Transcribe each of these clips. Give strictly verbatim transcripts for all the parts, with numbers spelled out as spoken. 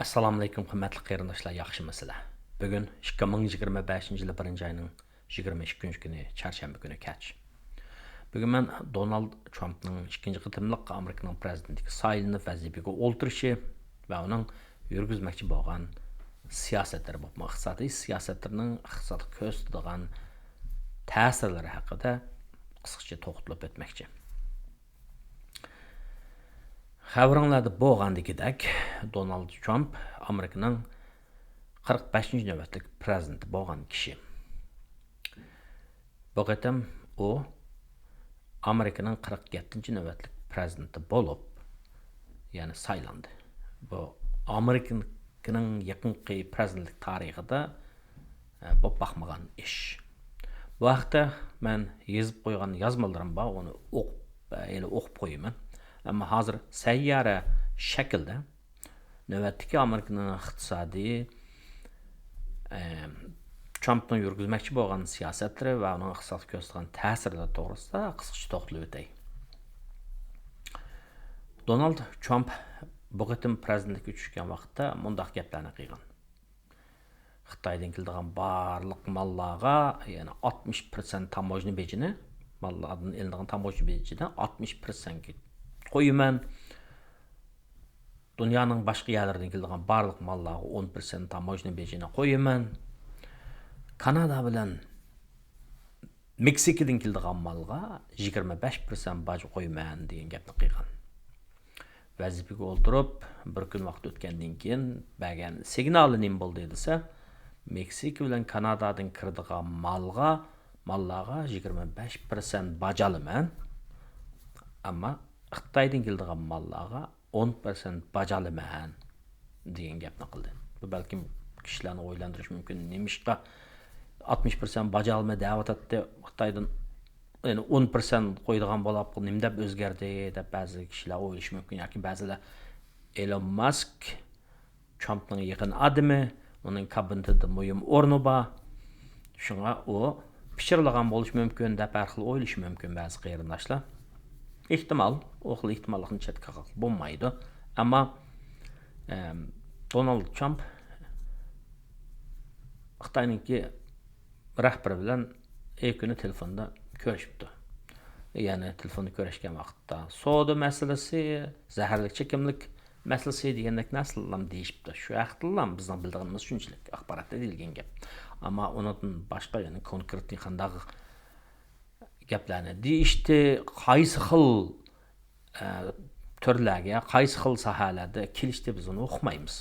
ئەسسالامۇئەلەيكۇم، ھۆرمەتلىك قېرىنداشلار، ياخشىمۇسىلەر؟ بۈگۈن ئىككى مىڭ يىگىرمە بەشىنچى يىلى بىرىنچى ئاينىڭ يىگىرمە ئىككىنچى كۈنى، چارشەنبە كۈنى كەچ. بۈگۈن مەن دونالد ترامپنىڭ ئىككىنچى قېتىملىق ئامېرىكىنىڭ پىرېزىدېنتىگە سايلىنىپ ۋەزىپىگە ئولتۇرۇشى ۋە ئۇنىڭ يۈرگۈزمەكچى بولغان سىياسەتلىرى، بولۇپمۇ ئىقتىسادىي سىياسەتلىرىنىڭ ئىقتىسادقا كۆرسىتىدىغان تەسىرلىرى ھەققىدە قىسقىچە توختىلىپ ئۆتمەكچى. خەۋىرىڭلاردا بولغاندىكىدەك، دونالد ترامپ ئامېرىكىنىڭ قىرىق بەشىنچى نۆۋەتلىك پىرېزىدېنتى بولغان كىشى. بۇ قېتىم ئۇ ئامېرىكىنىڭ قىرىق يەتتىنچى نۆۋەتلىك پىرېزىدېنتى بولۇپ، يەنى سايلاندى. بۇ ئامېرىكىنىڭ يېقىنقى پىرېزىدېنتلىك تارىخىدا ئە، بولۇپ باقمىغان ئىش. بۇ ھەقتە مەن يېزىپ قويغان يازمىلىرىم بار، ئۇنى ئوقۇپ، ئە، ھېلى ئوقۇپ قويىمەن. ئەمما ھازىر سەييارە شەكىلدە نۆۋەتتىكى ئامېرىكىنىڭ ئىقتىسادىي، ئە، ترامپنىڭ يۈرگۈزمەكچى بولغان سىياسەتلىرى ۋە ئۇنىڭ ئىقتىسادقا كۆرسىتىدىغان تەسىرلىرى توغرىسىدا قىسقىچە توختىلىپ ئۆتەي. دونالد ترامپ بۇ قېتىم پىرېزىدېنتلىككە چۈشكەن ۋاقىتتا مۇنداق گەپلەرنى قىلغان. خىتايدىن كېلىدىغان بارلىق ماللارغا، يەنى ئاتمىش پىرسەنت تاموژنا بېجىنى، ماللاردىن ئېلىنىدىغان تاموژنا بېجىنى ئاتمىش پىرسەنتكە قويىمەن. دۇنيانىڭ باشقا يەرلىرىدىن كېلىدىغان بارلىق ماللارغا ئون پىرسەنت تاموژنا بېجىنى قويىمەن. كانادا بىلەن مېكسىكىدىن كېلىدىغان مالغا يىگىرمە بەش پىرسەنت باج قويىمەن دېگەن گەپنى قىلغان. ۋەزىپىگە ئولتۇرۇپ، بىر كۈن ۋاقىت ئۆتكەندىن كېيىن بەرگەن سىگنالى نېمە بولدى دېسە، مېكسىكا بىلەن كانادادىن كىرىدىغان مالغا، ماللارغا يىگىرمە بەش پىرسەنت باج ئالىمەن، ئەمما خىتايدىن كېلىدىغان ماللارغا ئون پىرسەنت باج ئالىمەن دېگەن گەپنى قىلدى. بۇ بەلكىم كىشىلەرنى ئويلاندۇرۇشى مۇمكىن. نېمىشقا ئاتمىش پىرسەنت باج ئالىمەن دەۋاتاتتى خىتايدىن؟ يەنى ئون پىرسەنت قويىدىغان بولاپ، نېمە دەپ ئۆزگەردى دەپ بەزى كىشىلەر ئويلىشى مۇمكىن. ياكى بەزىلەر ئېلون ماسك ترامپنىڭ يېقىن ئادىمى، ئۇنىڭ كابىنېتىدا مۇھىم ئورنى بار. شۇڭا ئۇ پىچىرلىغان بولۇشى مۇمكىن دەپ ھەر خىل ئويلىشى مۇمكىن بەزى قېرىنداشلار. ئېھتىمال، ئۇ خىل ئېھتىماللىقنى چەتكە قاققىلى بولمايدۇ. ئەمما، ئەم، دونالد ترامپ خىتاينىڭكى رەھبىرى بىلەن ئەينى كۈنى تېلېفوندا كۆرۈشۈپتۇ. يەنى تېلېفوندا كۆرۈشكەن ۋاقىتتا سودا مەسىلىسى، زەھەرلىك چېكىملىك مەسىلىسى دېگەندەك نەرسىلەرنى دېيىشىپتۇ. شۇ ھەقتىلا بىزنىڭ بىلىدىغىنىمىز شۇنچىلىك، ئاخباراتتا دېيىلگەن گەپ. ئەمما ئۇنىڭدىن باشقا يەنە كونكرېتنى قانداق گەپلەرنى دېيىشتى، قايسى خىل، ئە، تۈرلەرگە، قايسى خىل ساھەلەردە كېلىشتى، بىز ئۇنى ئۇقمايمىز.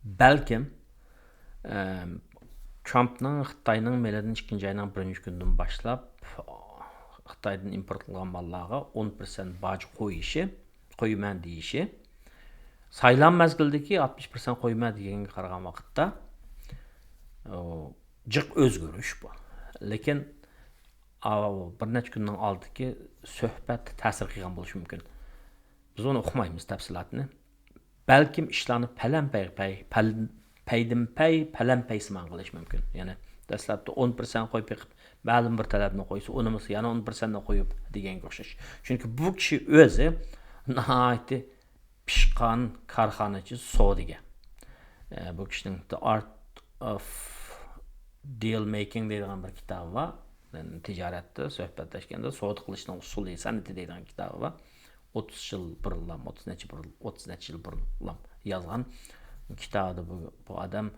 بەلكىم، ئە، ترامپنىڭ خىتاينىڭ مەيلىدىن ئىككىنچى ئاينىڭ بىرىنچى كۈنىدىن باشلاپ خىتايدىن ئىمپورت قىلغان ماللارغا ئون پىرسەنت باج قويۇشى، قويىمەن دېيىشى، سايلام مەزگىلىدىكى ئاتمىش پىرسەنت قويىمەن دېگەنگە قارىغان ۋاقىتتا، ئۇ، جىق ئۆزگىرىش بۇ. لېكىن، ئاۋۇ بىر نەچچە كۈننىڭ ئالدىدىكى سۆھبەت تەسىر قىلغان بولۇشى مۇمكىن. بىز ئۇنى ئۇقمايمىز تەپسىلاتىنى. بەلكىم ئىشلارنى پەلەمپەي، پەي، پەل-، پەيدىنپەي، پەلەمپەيسىمان قىلىش مۇمكىن. يەنى دەسلەپتە ئون پىرسەنت قويۇپ بېقىپ، مەلۇم بىر تەلەپنى قويسا، ئۇنىمىسا يەنە ئون پىرسەنتنى قويۇپ دېگەنگە ئوخشاش. چۈنكى بۇ كىشى ئۆزى ناھايىتى پىشقان كارخانىچى، سودىگەر. ئە، بۇ كىشىنىڭ The Art of Deal Making دەيدىغان بىر كىتابى بار. يەنى تىجارەتتە سۆھبەتلەشكەندە سودا قىلىشنىڭ ئۇسۇلى، سەنئىتى دەيدىغان كىتابى بار. ئوتتۇز يىل بۇرۇنلام، ئوتتۇز نەچچە بۇرۇن، ئوتتۇز نەچچە يىل بۇرۇنلام يازغان كىتابىدا بۇ، بۇ ئادەم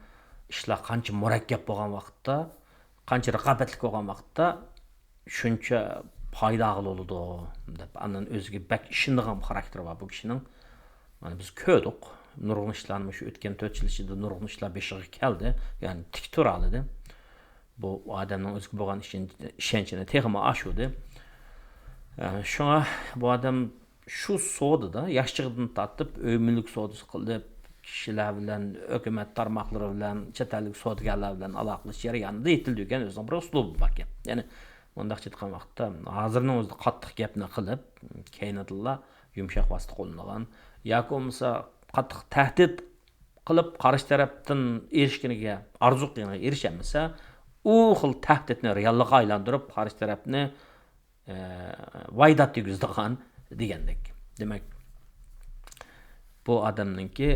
ئىشلار قانچە مۇرەككەپ بولغان ۋاقىتتا، قانچە رىقابەتلىك بولغان ۋاقىتتا شۇنچە پايدا ئالغىلى بولىدۇ دەپ، ئاندىن ئۆزىگە بەك ئىشىنىدىغان خاراكتېرى بار بۇ كىشىنىڭ. مانا بىز كۆردۇق، نۇرغۇن ئىشلارنى مۇشۇ ئۆتكەن تۆت يىل ئىچىدە نۇرغۇن ئىشلار بېشىغا كەلدى، يەنى تىك تۇرالىدى. بۇ ئادەمنىڭ ئۆزىگە بولغان ئىشەنچ-، ئىشەنچىنى تېخىمۇ ئاشۇردى. ئە، شۇڭا بۇ ئادەم شۇ سودىدا ياشلىقىدىن تارتىپ ئۆي مۈلۈك سودىسى قىلىپ، كىشىلەر بىلەن، ھۆكۈمەت تارماقلىرى بىلەن، چەت ئەللىك سودىگەرلەر بىلەن ئالاقىلىشىش جەريانىدا يېتىلدۈرگەن ئۆزىنىڭ بىر ئۇسلۇبى باركەن. يەنى مۇنداقچە ئېيتقان ۋاقىتتا، ھازىرنىڭ ئۆزىدە قاتتىق گەپنى قىلىپ، كەينىدىنلا يۇمشاق ۋاسىتە قوللىنىدىغان ياكى بولمىسا قاتتىق تەھدىت قىلىپ، قارشى تەرەپتىن ئېرىشكىنىگە، ئارزۇ قىلغىنىغا ئېرىشەلمىسە، ئۇ خىل تەھدىتنى رېئاللىققا ئايلاندۇرۇپ، قارشى تەرەپنى، ئە، ۋايدات يېگۈزىدىغان دېگەندەك. دېمەك، بۇ ئادەمنىڭكى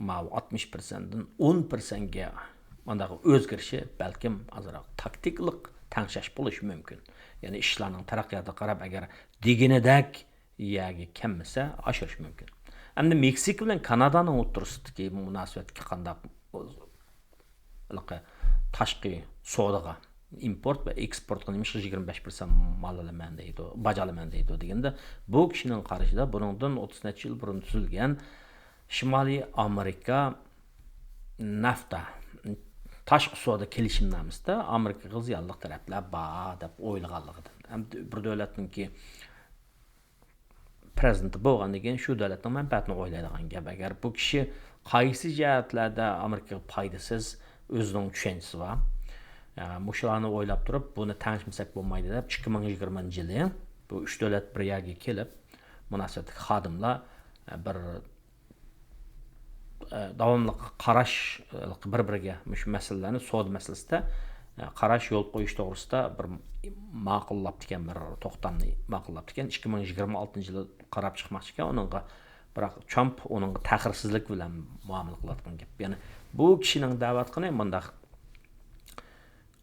ماۋۇ ئاتمىش پىرسەنتتىن ئون پىرسەنتكە مانداق ئۆزگىرىشى بەلكىم ئازراق تاكتىكىلىق تەڭشەش بولۇشى مۇمكىن. يەنى ئىشلارنىڭ تەرەققىياتىغا قاراپ، ئەگەر دېگىنىدەك يەرگە كەلمىسە، ئاشۇرۇش مۇمكىن. ئەمدى مېكسىكا بىلەن كانادانىڭ ئوتتۇرىسىدىكى مۇناسىۋەتكە قانداق، ھېلىقى تاشقى سودىغا، ئىمپورت ۋە ئېكسپورتقا نېمىشقا يىگىرمە بەش پىرسەنت مال ئالىمەن دەيدۇ، باج ئالىمەن دەيدۇ دېگەندە، بۇ كىشىنىڭ قارىشىدا بۇنىڭدىن ئوتتۇز نەچچە يىل بۇرۇن تۈزۈلگەن شىمالىي ئامېرىكا نافتا، تاشقى سودا كېلىشىمنامىسىدا ئامېرىكىغا زىيانلىق تەرەپلەر بار دەپ ئويلىغانلىقىدىن. ھەم بىر دۆلەتنىڭكى پرېزىدېنتى بولغاندىن كېيىن شۇ دۆلەتنىڭ مەنپەئەتىنى ئويلايدىغان گەپ. ئەگەر بۇ كىشى قايسى جەھەتلەردە ئامېرىكىغا پايدىسىز، ئۆزىنىڭ چۈشەنچىسى بار. ئە، مۇشۇلارنى ئويلاپ تۇرۇپ، بۇنى تەڭشىمىسەك بولمايدۇ دەپ، ئىككى مىڭ يىگىرمىنچى يىلى بۇ ئۈچ دۆلەت بىر يەرگە كېلىپ، مۇناسىۋەتلىك خادىملار، ئە، بىر، ئە، داۋاملىق قاراش، ئە، بىر-بىرىگە مۇشۇ مەسىلىلەرنى، سودا مەسىلىسىدە، ئە، قاراش يول قويۇش توغرىسىدا بىر ماقۇللاپتىكەن، بىر توختامنى ماقۇللاپتىكەن. ئىككى مىڭ يىگىرمە ئالتىنچى يىلى قاراپ چىقماقچىكەن ئۇنىڭغا. بىراق ترامپ ئۇنىڭغا تەخىرسىزلىك بىلەن مۇئامىلە قىلىۋاتقان گەپ. يەنى بۇ كىشىنىڭ دەۋاتقىنى مۇنداق،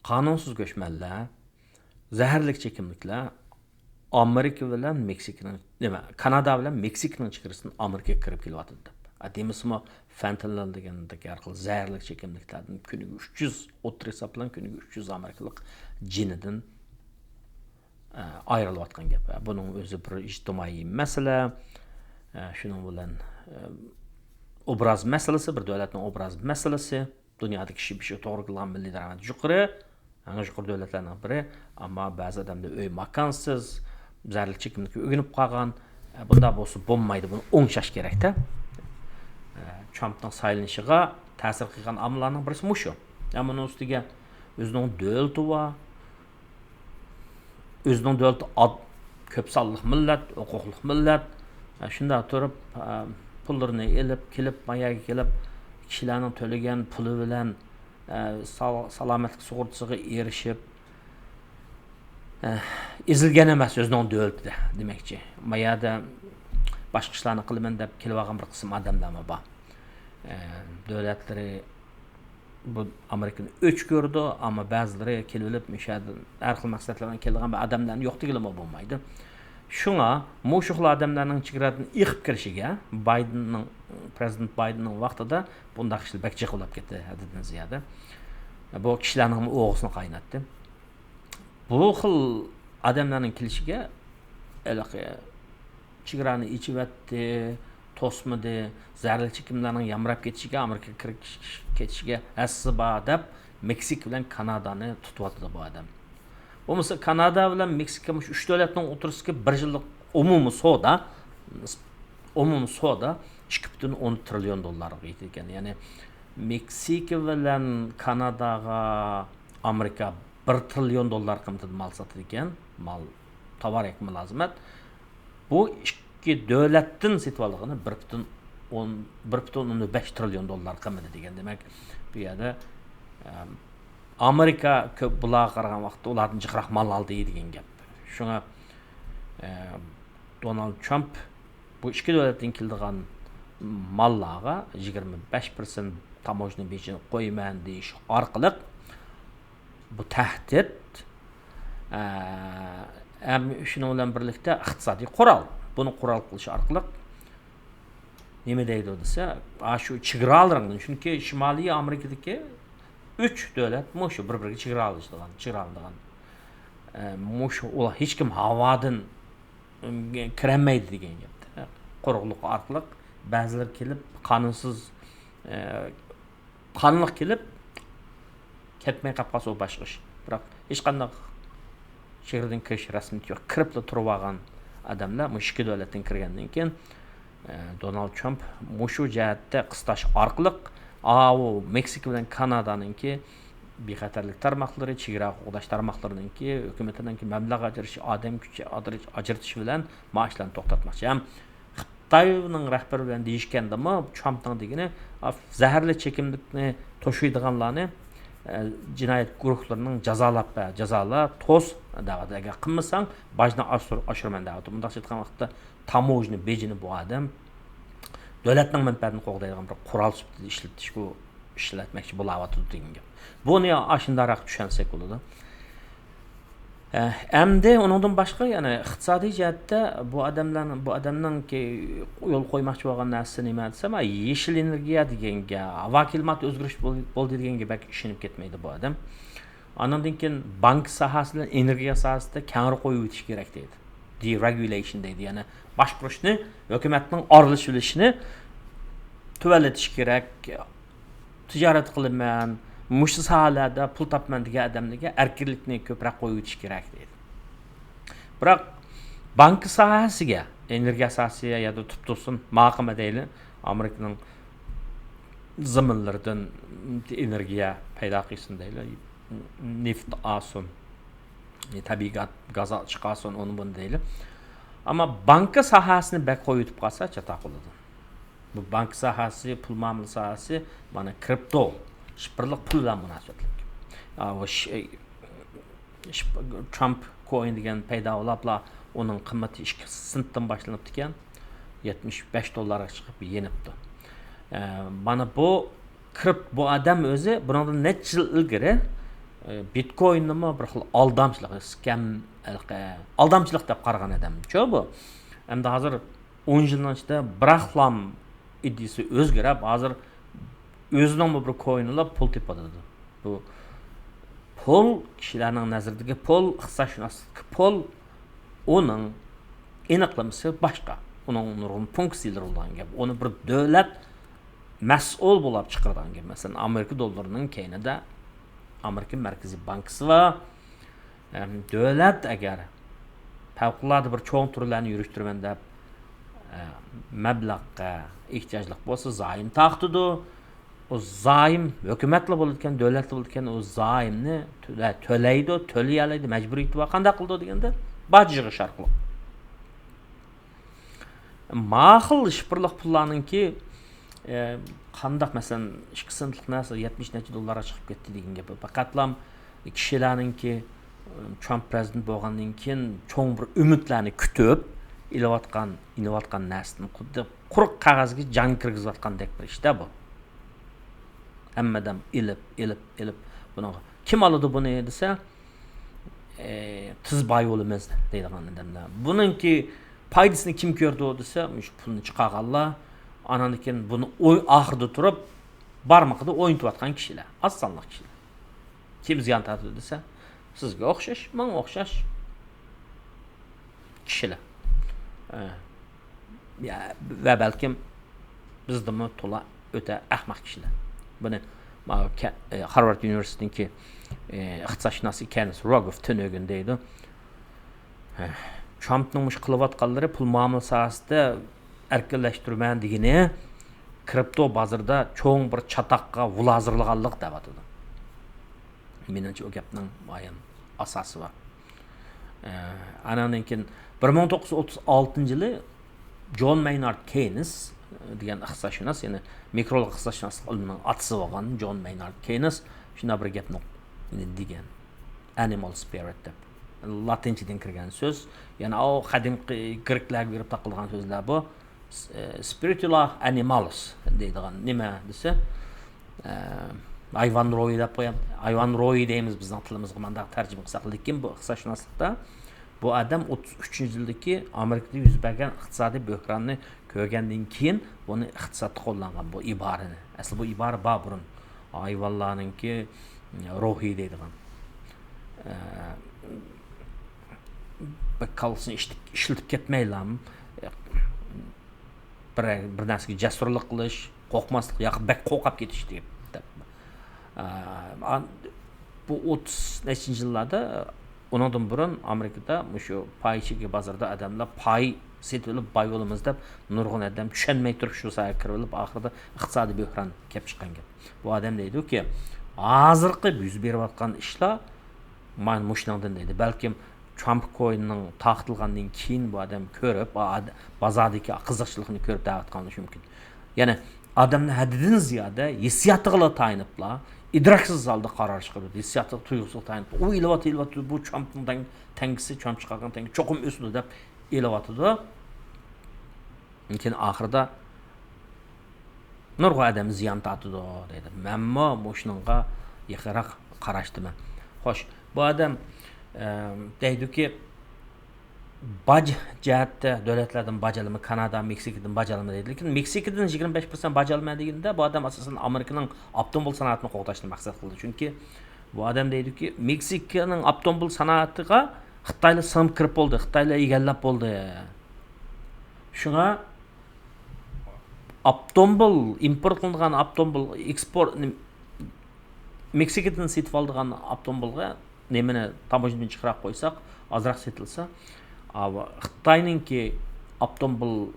قانۇنسىز كۆچمەنلەر، زەھەرلىك چېكىملىكلەر ئامېرىكا بىلەن مېكسىكىنىڭ، نېمە، كانادا بىلەن مېكسىكىنىڭ چېگرىسىدىن ئامېرىكىغا كىرىپ كېلىۋاتىدۇ دەپ. ئە، دېمىسىمۇ، فېنتانىل دېگەندەك ھەر خىل زەھەرلىك چېكىملىكلەردىن كۈنىگە ئۈچ يۈز، ئوتتۇرا ھېساب بىلەن كۈنىگە ئۈچ يۈز ئامېرىكىلىق جېنىدىن، ئە، ئايرىلىۋاتقان گەپ. ئە، بۇنىڭ ئۆزى بىر ئىجتىمائىي مەسىلە. ئە، شۇنىڭ بىلەن، ئە، ئوبراز مەسىلىسى، بىر دۆلەتنىڭ ئوبراز مەسىلىسى. دۇنيادا كىشى بېشىغا توغرا كېلىدىغان مىللىي دارامەت يۇقىرى، ئەڭ يۇقىرى دۆلەتلەرنىڭ بىرى. ئەمما بەزى ئادەملەر ئۆي ماكانسىز، زەھەرلىك چېكىملىككە ئۆگىنىپ قالغان. ئە، بۇنداق بولسا بولمايدۇ، بۇنى ئوڭشاش كېرەكتە. ئە، ترامپنىڭ سايلىنىشىغا تەسىر قىلغان ئامىللارنىڭ بىرسى مۇشۇ. ئە، بۇنىڭ ئۈستىگە ئۆزىنىڭ دۆلىتى بار، ئۆزىنىڭ دۆلىتى ئاد-، كۆپ سانلىق مىللەت، ھوقۇقلۇق مىللەت. ئە، شۇنداق تۇرۇپ، ئە، پۇللىرىنى ئېلىپ، كېلىپ، ما يەرگە كېلىپ، كىشىلەرنىڭ تۆلىگەن پۇلى بىلەن، ئە، سال-، سالامەتلىك سۇغۇرتىسىغا ئېرىشىپ، ئە، ئېزىلگەن ئەمەس ئۆزىنىڭ دۆلىتىدە دېمەكچى. ما يەردە باشقا ئىشلارنى قىلىمەن دەپ كېلىۋالغان بىر قىسىم ئادەملەرمۇ بار. ئە، دۆلەتلىرى بۇ ئامېرىكىنى ئۆچ كۆرىدۇ، ئەمما بەزىلىرى كېلىۋېلىپ، مۇشۇ يەردە ھەر خىل مەقسەتلەر بىلەن كېلىدىغان بىر ئادەملەرنى يوق دېگىلىمۇ بولمايدۇ. شۇڭا مۇشۇ خىل ئادەملەرنىڭ چېگرادىن ئېقىپ كىرىشىگە بايدېننىڭ، پرېزىدېنت بايدېننىڭ ۋاقتىدا بۇنداق ئىشلار بەك جىق بولۇپ كەتتى، ھەددىدىن زىيادە. بۇ كىشىلەرنىڭمۇ ئوغىسىنى قايناتتى. بۇ خىل ئادەملەرنىڭ كېلىشىگە ھېلىقى چېگرانى ئېچىۋەتتى، توسمىدى، زەھەرلىك چېكىملەرنىڭ يامراپ كېتىشىگە، ئامېرىكىغا كىرىپ كېتىشىگە ھەسسىسى بار دەپ، مېكسىكا بىلەن كانادانى تۇتۇۋاتىدۇ بۇ ئادەم. بولمىسا كانادا بىلەن مېكسىكا مۇشۇ ئۈچ دۆلەتنىڭ ئوتتۇرىسىدىكى بىر يىللىق ئومۇمىي سودا، ئومۇمىي سودا ئىككى پۈتۈن ئون تىرىليون دوللارغا يېتىدىكەن. يەنى مېكسىكا بىلەن كاناداغا ئامېرىكا بىر تىرىليون دوللار قىممىتىدە مال ساتىدىكەن، مال، تاۋار ياكى مۇلازىمەت. بۇ ئىككى دۆلەتتىن سېتىۋالغىنى بىر پۈتۈن ئون، بىر پۈتۈن ئوندىن بەش تىرىليون دوللار قىممىتى دېگەن. دېمەك، بۇ يەردە، ئەم، ئامېرىكا كۆپ بۇلارغا قارىغان ۋاقىتتا ئۇلاردىن جىقراق مال ئالدى دېگەن گەپ. شۇڭا، ئەم، دونالد ترامپ بۇ ئىككى دۆلەتتىن كېلىدىغان ماللارغا يىگىرمە بەش پىرسەنت تاموژنا بېجىنى قويىمەن دېيىش ئارقىلىق، بۇ تەھدىت، ئە، ھەم شۇنىڭ بىلەن بىرلىكتە ئىقتىسادىي قورال. بۇنى قورال قىلىش ئارقىلىق نېمە دەيدۇ دېسە، ئاشۇ چېگرالىرىڭدىن، چۈنكى شىمالىي ئامېرىكىدىكى ئۈچ دۆلەت مۇشۇ بىر-بىرىگە چېگرالىشىدىغان، چېگرالىنىدىغان. ئە، مۇشۇ ئۇلار ھېچكىم ھاۋادىن، ئىم، كىرەلمەيدۇ دېگەن گەپ. قۇرۇقلۇق ئارقىلىق بەزىلىرى كېلىپ قانۇنسىز، ئە، قانلىق كېلىپ، كەتمەي قاپ قالسا، ئۇ باشقا ئىش. بىراق، ھېچقانداق چېگرىدىن كىرىش رەسمىيىتى يوق. كىرىپلا تۇرۇۋالغان ئادەملەر مۇشۇ ئىككى دۆلەتتىن كىرگەندىن كېيىن، ئە، دونالد ترامپ مۇشۇ جەھەتتە قىستاش ئارقىلىق، ئاۋۇ مېكسىكا بىلەن كانادانىڭكى بىخەتەرلىك تارماقلىرى، چېگرا قوغداش تارماقلىرىنىڭكى، ھۆكۈمىتىنىڭكى مەبلەغ ئاجرىتىش، ئادەم كۈچى ئاجرىتىش بىلەن مائاشلارنى توختاتماقچى. ھەم خىتاينىڭ رەھبىرى بىلەن دېيىشكەندىمۇ، ترامپنىڭ دېگىنى، ئاف-، زەھەرلىك چېكىملىكنى توشۇيدىغانلارنى، ئە، جىنايەت گۇرۇھلىرىنىڭ جازالاپ بە-، جازالا، توس، دەۋاتىدۇ. ئەگەر قىلمىساڭ، باجنى ئاشۇر-، ئاشۇرىمەن، دەۋاتىدۇ. مۇنداقچە ئېيتقان ۋاقىتتا، تاموژنا بېجىنى بۇ ئادەم دۆلەتنىڭ مەنپەئەتىنى قوغدايدىغان بىر قورال سۈپىتىدە ئىشلىتىشكە ئىشلەتمەكچى بولاۋاتىدۇ دېگەن گەپ. بۇنى ئاشۇنداقراق چۈشەنسەك بولىدۇ. ئە، ئەمدى ئۇنىڭدىن باشقا، يەنى ئىقتىسادىي جەھەتتە بۇ ئادەملەرنىڭ، بۇ ئادەمنىڭكى يول قويماقچى بولغان نەرسىسى نېمە دېسە، مانا يېشىل ئېنېرگىيە دېگەنگە، ھاۋا كىلىمات ئۆزگىرىش بول-، بولدى دېگەنگە بەك ئىشىنىپ كەتمەيدۇ بۇ ئادەم. ئاندىن كېيىن بانكا ساھەسى بىلەن ئېنېرگىيە ساھەسىدە كەڭرى قويۇۋېتىش كېرەك دەيدۇ. دېرېگۇلېيشن دەيدۇ، يەنى باشقۇرۇشنى، ھۆكۈمەتنىڭ ئارىلىشىۋېلىشىنى تۆۋەنلىتىش كېرەك. تىجارەت قىلىمەن، مۇشۇ ساھەلەردە پۇل تاپىمەن دېگەن ئادەملەرگە ئەركىنلىكنى كۆپرەك قويۇۋېتىش كېرەك دەيدۇ. بىراق بانكا ساھەسىگە، ئېنېرگىيە ساھەسىگە يادا تۇپتۇرسۇن ماقىما دەيلى، ئامېرىكىنىڭ زېمىنلىرىدىن ئېنېرگىيە پەيدا قىلسۇن دەيلى، نېفىت ئالسۇن، تەبىئىي گا-، گاز چىقارسۇن، ئۇنى بۇنى دەيلى. ئەمما بانكا ساھەسىنى بەك قويۇۋېتىپ قالسا چاتاق بولىدۇ. بۇ بانكا ساھەسى، پۇل مۇئامىلە ساھەسى، مانا، كرىپتو، شىفىرلىق پۇل بىلەن مۇناسىۋەتلىك. ئا، بۇ ش-، ش-، ترامپ كوين دېگەن پەيدا بولۇپلا، ئۇنىڭ قىممىتى ئىككى سېنتتىن باشلىنىپتىكەن، يەتمىش بەش دوللارغا چىقىپ يېنىپتۇ. ئە، مانا بۇ كرىپت-، بۇ ئادەم ئۆزى بۇنىڭدىن نەچچە يىل ئىلگىرى، ئە، بىتكويننىمۇ بىر خىل ئالدامچىلىق، سكەم، ئالدامچىلىق دەپ قارىغان ئادەمچۇ بۇ. ئەمدى ھازىر ئون يىلنىڭ ئىچىدە بىراقلام ئىدىيىسى ئۆزگىرىپ، ھازىر ئۆزىنىڭمۇ بىر كوينىلا پۇل تېپىۋاتىدۇ. بۇ پۇل، كىشىلەرنىڭ نەزىرىدىكى پۇل، ئىقتىسادشۇناسلىقتىكى پۇل، ئۇنىڭ ئېنىقلىمىسى باشقا. ئۇنىڭ نۇرغۇن فۇنكسىيىلىرى بولىدىغان گەپ. ئۇنى بىر دۆلەت مەسئۇل بولاپ چىقىرىدىغان گەپ. مەسىلەن، ئامېرىكا دوللىرىنىڭ كەينىدە ئامېرىكا مەركىزىي بانكىسى بار. ئەم، دۆلەت ئەگەر پەۋقۇلئاددە بىر چوڭ تۈرلەرنى يۈرۈشتۈرىمەن دەپ، ئە، مەبلەغقە ئېھتىياجلىق بولسا، زايوم تارقىتىدۇ. ئۇ زايوم ھۆكۈمەتلا بولىدىكەن، دۆلەتلا بولىدىكەن، ئۇ زايومنى تۆلە-، تۆلەيدۇ، تۆلىيەلەيدۇ، مەجبۇرىيىتى بار. قانداق قىلىدۇ دېگەندە، باج يىغىش ئارقىلىق. ما خىل شىفىرلىق پۇللارنىڭكى، ئە، قانداق، مەسىلەن، ئىككى سېنتلىق نەرسە يەتمىش نەچچە دوللارغا چىقىپ كەتتى دېگەن گەپ. پەقەتلا كىشىلەرنىڭكى، ئە، ترامپ پىرېزىدېنت بولغاندىن كېيىن چوڭ بىر ئۈمىدلەرنى كۈتۈپ ئېلىۋاتقان، ئېلىۋاتقان نەرسىدىن خۇددى قۇرۇق قەغەزگە جان كىرگۈزۈۋاتقاندەك بىر ئىش-دە بۇ. ھەممە ئادەم ئېلىپ، ئېلىپ، ئېلىپ، بۇنىڭغا، كىم ئالىدۇ بۇنى دېسە، ئى، تېز باي بولىمىز دەيدىغان ئادەملەر. بۇنىڭكى پايدىسىنى كىم كۆرىدۇ دېسە، مۇشۇ پۇلنى چىقارغانلار، ئانان كېيىن بۇنى ئوي-، ئاخىرىدا تۇرۇپ، بارمىقىدا ئوينىتىۋاتقان كىشىلەر، ئاز سانلىق كىشىلەر. كىم زىيان تارتىدۇ دېسە، سىزگە ئوخشاش، ماڭا ئوخشاش كىشىلەر. ئە، يا، ۋە بەلكىم بىزدىنمۇ تولا ئۆتە ئەخمەق كىشىلەر. بۇنى ماۋۇ كە-، ئە، خارۋارد ئۇنىۋېرسىتېتىنىڭكى، ئە، ئىقتىسادشۇناسى كېنس روگوف تۈنۈگۈن دەيدۇ. ھە، ترامپنىڭ مۇشۇ قىلىۋاتقانلىرى پۇل مۇئامىلە ساھەسىدە ئەركىنلەشتۈرىمەن دېگىنى كرىپتو بازىرىدا چوڭ بىر چاتاققا ۋۇل ھازىرلىغانلىق دەۋاتىدۇ. مېنىڭچە ئۇ گەپنىڭ مۇئەييەن ئاساسى بار. ئە، ئاناندىن كېيىن بىر مىڭ توققۇز يۈز ئوتتۇز ئالتىنچى يىلى جون مەينارد كېينس دېگەن ئىقتىسادشۇناس، يەنى مىكرو ئىقتىسادشۇناسلىق ئىلمىنىڭ ئاتىسى بولغان جون مەينارد كېينس شۇنداق بىر گەپنى دېگەن. ئانىمال سپىرىت دەپ. لاتىنچىدىن كىرگەن سۆز. يەنى ئاۋۇ قەدىمكى گرېكلەرگە بېرىپ تاقىلغان سۆزلەر بۇ. س-، ئە، سپىرىتۇلا ئانىمالىس دەيدىغان نېمە دېسە، ئە، ھايۋان روھى دەپ قويام. ھايۋان روھى دەيمىز بىزنىڭ تىلىمىزغا مانداق تەرجىمە قىلساق. لېكىن بۇ ئىقتىسادشۇناسلىقتا بۇ ئادەم ئوتتۇز ئۈچىنچى يىلدىكى ئامېرىكىدا يۈز بەرگەن ئىقتىسادىي بۆھراننى كۆرگەندىن كېيىن بۇنى ئىقتىسادتا قوللانغان بۇ ئىبارىنى. ئەسلى بۇ ئىبارە بار بۇرۇن. ھايۋانلارنىڭكى روھى دەيدىغان. ئە، بەك كاللىسىنى ئىشت-، ئىشلىتىپ كەتمەيلا، بىر، بىر نەرسىگە جەسۇرلۇق قىلىش، قورقماسلىق ياكى بەك قورقۇپ كېتىش دەپ. ئە، ئان-، بۇ ئوتتۇز نەچچىنچى يىللاردا، ئۇنىڭدىن بۇرۇن ئامېرىكىدا مۇشۇ پاي چېكى بازىرىدا ئادەملەر پاي سېتىۋېلىپ باي بولىمىز دەپ نۇرغۇن ئادەم چۈشەنمەي تۇرۇپ شۇ ساھەگە كىرىۋېلىپ ئاخىرىدا ئىقتىسادىي بۆھران كەپ چىققان گەپ. بۇ ئادەم دەيدۇكى، ھازىرقى يۈز بېرىۋاتقان ئىشلار مانا مۇشۇنىڭدىن دەيدۇ. بەلكىم ترامپ كوينىنىڭ تارقىتىلغاندىن كېيىن بۇ ئادەم كۆرۈپ، ئا-، ئاد-، بازاردىكى قىزىقچىلىقنى كۆرۈپ دەۋاتقان بولۇشى مۇمكىن. يەنى ئادەمنىڭ ھەددىدىن زىيادە ھېسسىياتىغىلا تايىنىپلا، ئىدراكسىز ھالدا قارار چىقىرىدۇ. ھېسسىياتىغا، تۇيغۇسىغا تايىنىپ، ئۇ ئېلىۋاتىدۇ، ئېلىۋاتىدۇ، بۇ ترامپنىڭ تەڭ-، تەڭگىسى، ترامپ چىقارغان تەڭگە چوقۇم ئۆسىدۇ دەپ ئېلىۋاتىدۇ. لېكىن ئاخىرىدا نۇرغۇن ئادەم زىيان تارتىدۇ دەيدۇ. مەنمۇ مۇشۇنىڭغا يېقىنراق قاراشتىمەن. خوش، بۇ ئادەم، ئە، دەيدۇكى، باج جەھەتتە دۆلەتلەردىن باج ئالىمەن، كانادا، مېكسىكىدىن باج ئالىمەن دەيدۇ. لېكىن مېكسىكىدىن يىگىرمە بەش پىرسەنت باج ئالىمەن دېگىندە، بۇ ئادەم ئاساسەن ئامېرىكىنىڭ ئاپتوموبىل سانائىتىنى قوغداشنى مەقسەت قىلىدۇ. چۈنكى بۇ ئادەم دەيدۇكى، مېكسىكىنىڭ ئاپتوموبىل سانائىتىغا خىتايلار سىڭىپ كىرىپ بولدى، خىتايلار ئىگىلەپ بولدى. شۇڭا ئاپتوموبىل، ئىمپورت قىلىنغان ئاپتوموبىل، ئېكسپورت، مېكسىكىدىن سېتىپ ئالىدىغان ئاپتوموبىلغا نېمىنى تاموژنىدىن چىقىراق قويساق، ئازراق سېتىلسا، ئاۋۇ خىتاينىڭكى ئاپتوموبىل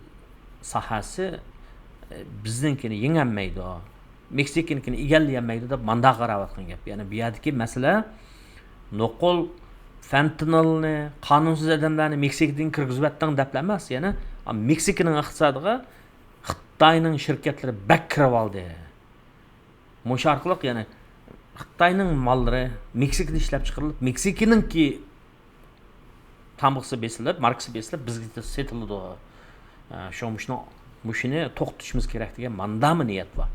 ساھەسى، ئە، بىزنىڭكىنى يېڭەلمەيدۇ، مېكسىكىنىڭكىنى ئىگىلىيەلمەيدۇ دەپ ماندا قاراۋاتقان گەپ. يەنى بۇ يەردىكى مەسىلە نوقۇل فېنتانىلنى، قانۇنسىز ئادەملەرنى مېكسىكىدىن كىرگۈزۈۋەتتىڭ دەپلا ئەمەس، يەنى مېكسىكىنىڭ ئىقتىسادىغا خىتاينىڭ شىركەتلىرى بەك كىرىۋالدى. مۇشۇ ئارقىلىق يەنى خىتاينىڭ ماللىرى مېكسىكىدا ئىشلەپ چىقىرىلىپ، مېكسىكىنىڭكى تامغىسى بېسىلىپ، ماركىسى بېسىلىپ، بىزگە سېتىلىدۇ. ئە، شۇڭا مۇشۇنىڭ، مۇشۇنى توختىتىشىمىز كېرەك دېگەن ماندامۇ نىيەت بار.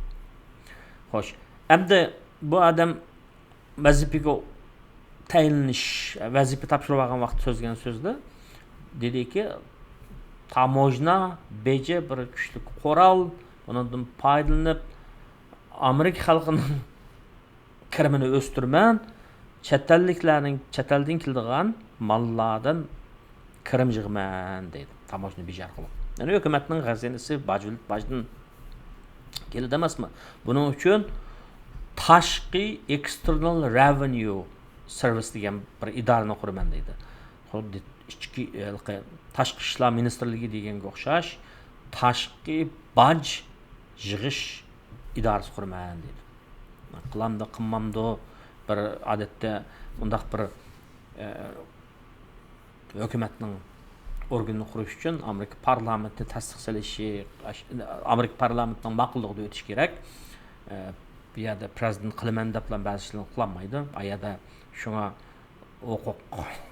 خوش، ئەمدى بۇ ئادەم ۋەزىپىگە تەيىنلىنىش، ۋەزىپە تاپشۇرۇۋالغان ۋاقىتتا سۆزلىگەن سۆزىدە دېدىكى، تاموژنا بېجى بىر كۈچلۈك قورال، بۇنىڭدىن پايدىلىنىپ، ئامېرىكا خەلقىنىڭ كىرىمىنى ئۆستۈرىمەن، چەت ئەللىكلەرنىڭ، چەت ئەلدىن كېلىدىغان ماللاردىن كىرىم يىغىمەن دەيدۇ، تاموژنا بېجى ئارقىلىق. يەنى ھۆكۈمەتنىڭ خەزىنىسى باج، باجدىن كېلىدۇ ئەمەسمۇ؟ بۇنىڭ ئۈچۈن تاشقى، external revenue service دېگەن بىر ئىدارىنى قۇرىمەن دەيدۇ. خۇددى ئىچكى، ھېلىقى تاشقى ئىشلار مىنىستىرلىكى دېگەنگە ئوخشاش تاشقى باج يىغىش ئىدارىسى قۇرىمەن دەيدۇ. قىلامدۇ، قىلمامدۇ، بىر ئادەتتە مۇنداق بىر، ئە، ھۆكۈمەتنىڭ ئورگىنىنى قۇرۇش ئۈچۈن ئامېرىكا پارلامېنتىنى تەستىق سېلىشى، ئامېرىكا پارلامېنتىنىڭ ماقۇللۇقىدا ئۆتۈشى كېرەك. ئە، بۇ يەردە پرېزىدېنت قىلىمەن دەپلا بەزى ئىشلارنى قىلالمايدۇ. ئا يەردە شۇڭا ھوقۇق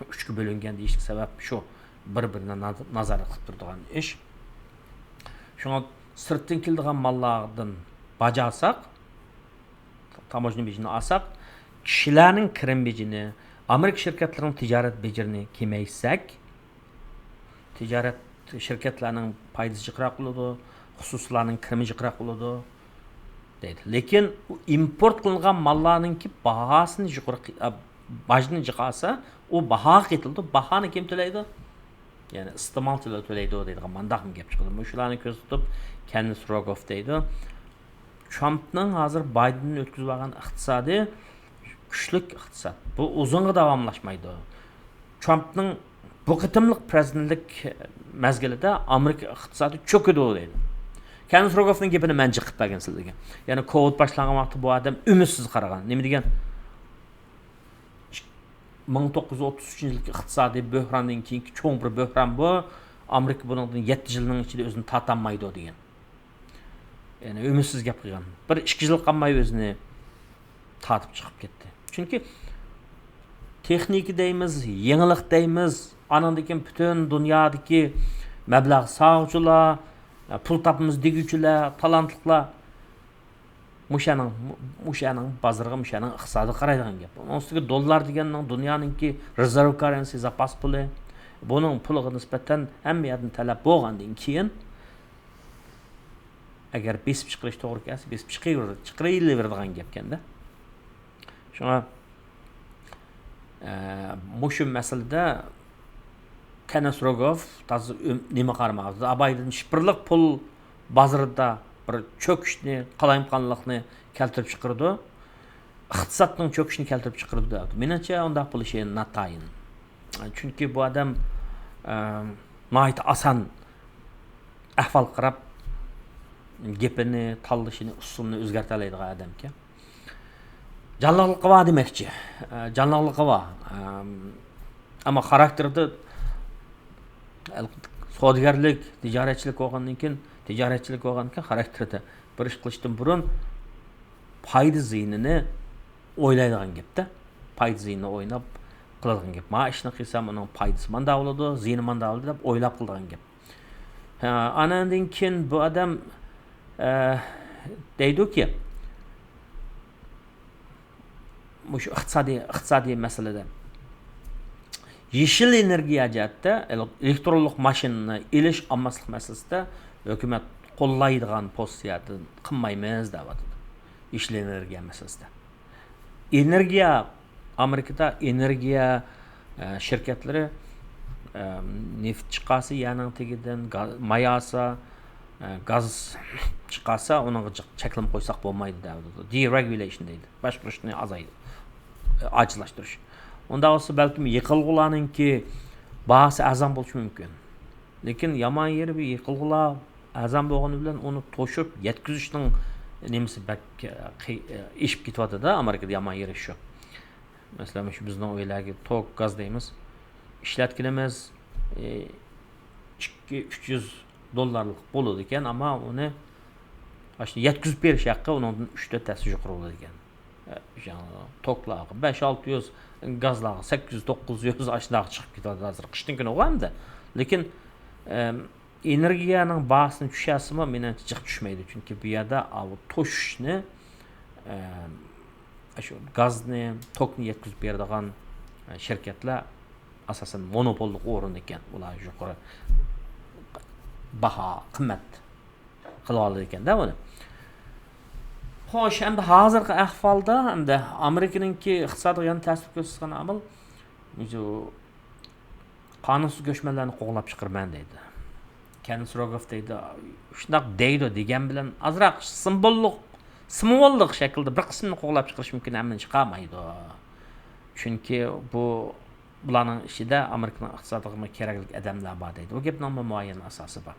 ئۈچكە بۆلۈنگەن دېيىشلىك سەۋەب شۇ، بىر-بىرىنى ناز-، نازارەت قىلىپ تۇرىدىغان ئىش. شۇڭا سىرتتىن كېلىدىغان ماللاردىن باج ئالساق، تاموژنا بېجىنى ئالساق، كىشىلەرنىڭ كىرىم بېجىنى، ئامېرىكا شىركەتلىرىنىڭ تىجارەت بېجىرىنى كېمەيتسەك، تىجارەت شىركەتلەرنىڭ پايدىسى جىقراق بولىدۇ، خۇسۇسىيلارنىڭ كىرىمى جىقراق بولىدۇ دەيدۇ. لېكىن ئۇ ئىمپورت قىلىنغان ماللارنىڭكى باھاسىنى يۇقىرى، باجنى جىقالسا، ئۇ باھاغا قېتىلىدۇ. باھانى كىم تۆلەيدۇ؟ يەنى ئىستېمالچىلار تۆلەيدۇ دەيدىغان مانداقمۇ گەپ چىقىدۇ. مۇشۇلارنى كۆزدە تۇتۇپ، كەننېس روگوف دەيدۇ، ترامپنىڭ ھازىر بايدېندىن ئۆتكۈزۈۋالغان ئىقتىسادى كۈچلۈك ئىقتىساد. بۇ ئۇزۇنغا داۋاملاشمايدۇ. ترامپنىڭ بۇ قېتىملىق پرېزىدېنتلىك مەزگىلىدە ئامېرىكا ئىقتىسادى چۆكىدۇ دەيدۇ. كەننېس روگوفنىڭ گېپىنى مەن جىق قىلىپ بەرگىن سىلەرگە. يەنى كوۋىد باشلانغان ۋاقىتتا بۇ ئادەم ئۈمىدسىز قارىغان. نېمە دېگەن؟ مىڭ توققۇز يۈز ئوتتۇز ئۈچىنچى يىلقى ئىقتىسادىي بۆھراندىن كېيىنكى چوڭ بىر بۆھران بۇ. ئامېرىكا بۇنىڭدىن يەتتە يىلنىڭ ئىچىدە ئۆزىنى تارتالمايدۇ دېگەن. يەنى ئۈمىدسىز گەپ قىلغان. بىر ئىككى يىل قالماي ئۆزىنى تارتىپ چىقىپ كەتتى. چۈنكى تېخنىكا دەيمىز، يېڭىلىق دەيمىز، ئانىڭدىن كېيىن پۈتۈن دۇنيادىكى مەبلەغ سالغۇچىلار، پۇل تاپىمىز دېگۈچىلەر، تالانتلىقلار مۇشۇ يەرنىڭ، مۇشۇ يەرنىڭ بازىرىغا، مۇشۇ يەرنىڭ ئىقتىسادىغا قارايدىغان گەپ. ئۇنىڭ ئۈستىگە دوللار دېگەننىڭ دۇنيانىڭكى رېزېرۋ كاررېنسى، زاپاس پۇلى. بۇنىڭ پۇلىغا نىسبەتەن ھەممە يەردىن تەلەپ بولغاندىن كېيىن، ئەگەر بېسىپ چىقىرىش توغرا كەلسە، بېسىپ چىقىرىۋېرىدىغان گەپكەندە. شۇڭا، ئە، مۇشۇ مەسىلىدە كەننېس روگوف تازا ئۈم-، نېمە قارىمايۋاتىدۇ. بايدېن شىپىرلىق پۇل بازىرىدا بىر چۆكۈشنى، قالايمىقانلىقنى كەلتۈرۈپ چىقىرىدۇ. ئىقتىسادنىڭ چۆكۈشىنى كەلتۈرۈپ چىقىرىدۇ دەۋاتىدۇ. مېنىڭچە، ئۇنداق بولۇشى ناتايىن. چۈنكى بۇ ئادەم، ئە، ناھايىتى ئاسان ئەھۋال قاراپ، گېپىنى، تاللىشىنى، ئۇسۇلىنى ئۆزگەرتەلەيدىغان ئادەمكەن. جانلىقلىقى بار دېمەكچى. ئە، جانلىقلىقى بار. ئەم، ئەمما خاراكتېرىدا سودىگەرلىك، تىجارەتچىلىك بولغاندىن كېيىن، تىجارەتچىلىك بولغاندىن كېيىن خاراكتېرىدا بىر ئىش قىلىشتىن بۇرۇن پايدا زىيىنىنى ئويلايدىغان گەپتە. پايدا زىيىنىنى ئويلاپ قىلىدىغان گەپ. ما ئىشنى قىلسام ئۇنىڭ پايدىسى ماندا بولىدۇ، زىيىنى ماندا بولىدۇ دەپ ئويلاپ قىلىدىغان گەپ. ھە، ئاناندىن كېيىن بۇ ئادەم، ئە، دەيدۇكى، مۇشۇ ئىقتىسادىي، ئىقتىسادىي مەسىلىدە يېشىل ئېنېرگىيە جەھەتتە ئېلېكترونلۇق ماشىنىنى ئېلىش ئالماسلىق مەسىلىسىدە ھۆكۈمەت قوللايدىغان پوزىتسىيەدىن قىلمايمىز دەۋاتىدۇ. يېشىل ئېنېرگىيە مەسىلىسىدە. ئېنېرگىيە، ئامېرىكىدا ئېنېرگىيە، ئە، شىركەتلىرى، ئە، نېفىت چىقارسا يەرنىڭ تېگىدىن، گا-، ماي ئالسا، ئە، گاز چىقارسا، ئۇنىڭغا جىق چەكلىمە قويساق بولمايدۇ دەۋاتىدۇ. دېرېگۇلېيشن دەيدۇ. باشقۇرۇشنى ئازايدۇ. ئاجىزلاشتۇرۇش. ئۇنداق بولسا بەلكىم يېقىلغۇلارنىڭكى باھاسى ئەرزان بولۇشى مۇمكىن. لېكىن يامان يېرى بۇ يېقىلغۇلار ئەرزان بولغىنى بىلەن ئۇنى توشۇپ يەتكۈزۈشنىڭ نېمىسى بەك، ئە، قىي-، ئە، ئېشىپ كېتىۋاتىدۇ ئامېرىكىدا يامان يېرى شۇ. مەسىلەن، مۇشۇ بىزنىڭ ئۆيلەرگە توك، گاز دەيمىز. ئىشلەتكىنىمىز، ئى، ئىككى، ئۈچ يۈز دوللارلىق بولىدىكەن، ئەمما ئۇنى ئاشۇ يەتكۈزۈپ بېرىش ھەققى ئۇنىڭدىن ئۈچ تۆت ھەسسە يۇقىرى بولىدىكەن. ئە، يەنى توكلارغا بەش ئالتە يۈز، گازلارغا سەككىز يۈز توققۇز يۈز ئاشۇنداق چىقىپ كېتىۋاتىدۇ ھازىر قىشنىڭ كۈنى ئەمدى. لېكىن، ئەم، ئېنېرگىيەنىڭ باھاسىنى چۈشۈرسىمۇ، مېنىڭچە جىق چۈشمەيدۇ. چۈنكى بۇ يەردە ئاۋۇ توشۇشنى، ئەم، شۇ گازنى، توكنى يەتكۈزۈپ بېرىدىغان، ئە، شىركەتلەر ئاساسەن مونوپوللۇق ئورۇن ئىكەن. ئۇلار يۇقىرى باھا، قىممەت قىلىۋالىدىكەن-دە ئۇنى. خوش، ئەمدى ھازىرقى ئەھۋالدا ئەمدى ئامېرىكىنىڭكى ئىقتىسادىغا يەنە تەسىر كۆرسىتىدىغان ئامىل، مۇشۇ قانۇنسىز كۆچمەنلەرنى قوغلاپ چىقىرىمەن دەيدۇ. كېننېس روگوف دەيدۇ، شۇنداق دەيدۇ دېگەن بىلەن ئازراق سىمۋوللۇق، سىمۋوللۇق شەكىلدە بىر قىسمىنى قوغلاپ چىقىرىش مۇمكىن، ھەممىنى چىقارمايدۇ. چۈنكى بۇ، بۇلارنىڭ ئىچىدە ئامېرىكىنىڭ ئىقتىسادىغىمۇ كېرەكلىك ئادەملەر بار دەيدۇ. بۇ گەپنىڭمۇ مۇئەييەن ئاساسى بار.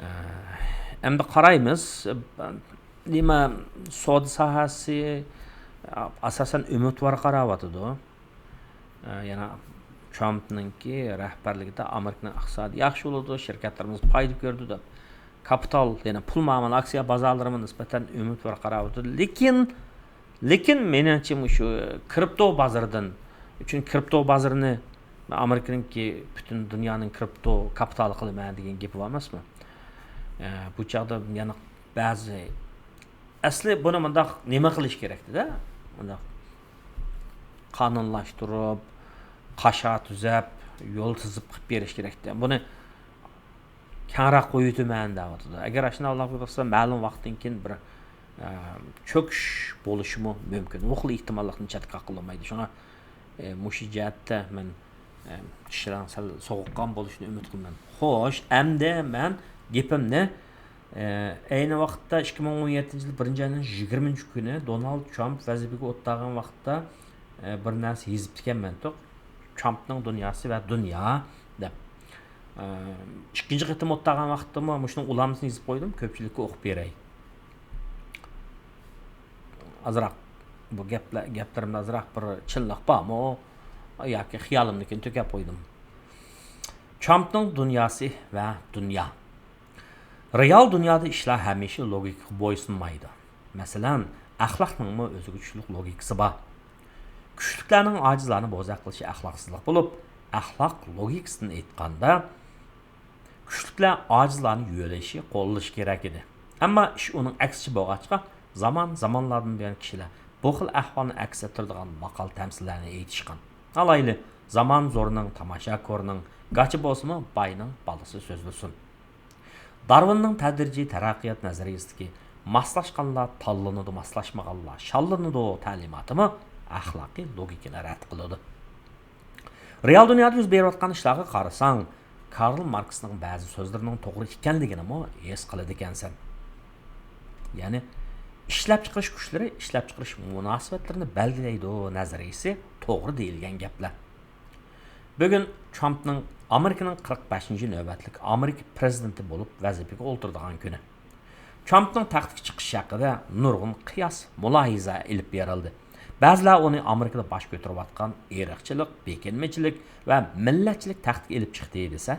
ئە، ئەمدى قارايمىز. نېمە، سودا ساھەسى، ئاساسەن، ئۈمىدۋار قاراۋاتىدۇ. ئە، يەنە ترامپنىڭكى رەھبەرلىكىدە ئامېرىكىنىڭ ئىقتىسادى ياخشى بولىدۇ، شىركەتلىرىمىز پايدا كۆرىدۇ دەپ، كاپىتال، يەنى پۇل مۇئامىلە ئاكسىيە بازارلىرىمۇ نىسبەتەن ئۈمىدۋار قاراۋاتىدۇ. لېكىن، لېكىن مېنىڭچە مۇشۇ كرىپتو بازىرىدىن، چۈنكى كرىپتو بازىرىنى ئامېرىكىنىڭكى پۈتۈن دۇنيانىڭ كرىپتو كاپىتالى قىلىمەن دېگەن گېپى بار ئەمەسمۇ؟ ئە، بۇ چاغدا يەنە بەزى، ئەسلى بۇنى مۇنداق نېمە قىلىش كېرەكتىدە؟ مۇنداق قانۇنلاشتۇرۇپ، قاشا تۈزەپ، يول تىزىپ قىلىپ بېرىش كېرەكتى. بۇنى كەڭرەك قويۇۋېتىمەن دەۋاتىدۇ. ئەگەر ئاشۇنداق بولسا، مەلۇم ۋاقىتتىن كېيىن بىر، ئە، چۆكۈش بولۇشىمۇ مۇمكىن. ئۇ خىل ئېھتىماللىقنى چەتكە قاققىلىمايدۇ. شۇڭا، ئە، مۇشۇ جەھەتتە مەن، ئە، ئىشلارنىڭ سەل سوغۇققان بولۇشىنى ئۈمىد قىلىمەن. خوش، ئەمدى مەن گېپىمنى، ئە، ئەينى ۋاقىتتا ئىككى مىڭ ئون يەتتىنچى يىل بىرىنچى ئاينىڭ يىگىرمىنچى كۈنى دونالد ترامپ ۋەزىپىگە ئولتۇرغان ۋاقىتتا، ئە، بىر نەرسە يېزىپتىكەنمەن، توق. ترامپنىڭ دۇنياسى ۋە دۇنيا دەپ. ئىككىنچى قېتىم ئولتۇرغان ۋاقىتتىمۇ مۇشۇنىڭ ئۇلامىسىنى يېزىپ قويدۇم، كۆپچىلىككە ئوقۇپ بېرەي. ئازراق بۇ گەپلەر، گەپلىرىمدە ئازراق بىر چىنلىق بارمۇ ياكى خىيالىمنىڭكىنى تۆكۈپ قويدۇم. ترامپنىڭ دۇنياسى ۋە دۇنيا. رېئال دۇنيادا ئىشلار ھەمىشە لوگىكىغا بويسۇنمايدۇ. مەسىلەن، ئەخلاقنىڭمۇ ئۆزىگە چۈشلۈك لوگىكىسى بار. كۈچلۈكلەرنىڭ ئاجىزلارنى بوزەك قىلىشى ئەخلاقسىزلىق بولۇپ، ئەخلاق لوگىكىسىدىن ئېيتقاندا، كۈچلۈكلەر ئاجىزلارنى يۆلەشنى قوللىشى كېرەك ئىدى. ئەمما ئىش ئۇنىڭ ئەكسىچە بولغاچقا، زامان زامانلاردىن بۇيان كىشىلەر بۇ خىل ئەھۋالنى ئەكس ئەتتۈرىدىغان ماقال-تەمسىللەرنى ئېيتىشقان. ئالايلى، زامان زورنىڭ، تاماشا كورنىڭ، گاچا بولسىمۇ باينىڭ بالىسى سۆزلىسۇن. دارۋىننىڭ تەدرىجىي تەرەققىيات نەزەرىيىسىدىكى «ماسلاشقانلار تاللىنىدۇ، ماسلاشمىغانلار شاللىنىدۇ» تەلىماتىمۇ ئەخلاقىي لوگىكىنى رەت قىلىدۇ. رېئال دۇنيادا يۈز بېرىۋاتقان ئىشلارغا قارىساڭ، كارل ماركسنىڭ بەزى سۆزلىرىنىڭ توغرا ئىكەنلىكىنىمۇ ھېس قىلىدىكەنسەن. يەنى، ئىشلەپچىقىرىش كۈچلىرى ئىشلەپچىقىرىش مۇناسىۋەتلىرىنى بەلگىلەيدۇ نەزەرىيىسى توغرا دېيىلگەن گەپلەر. بۈگۈن ترامپنىڭ ئامېرىكىنىڭ قىرىق بەشىنچى نۆۋەتلىك ئامېرىكا پىرېزىدېنتى بولۇپ ۋەزىپىگە ئولتۇرىدىغان كۈنى. ترامپنىڭ تەختكە چىقىشى ھەققىدە نۇرغۇن قىياس، مۇلاھىزە ئېلىپ بېرىلدى. بەزىلەر ئۇنى ئامېرىكىدا باش كۆتۈرۈۋاتقان ئىرقچىلىق، بېكىنمىچىلىك ۋە مىللەتچىلىك تەختكە ئېلىپ چىقتى دېسە،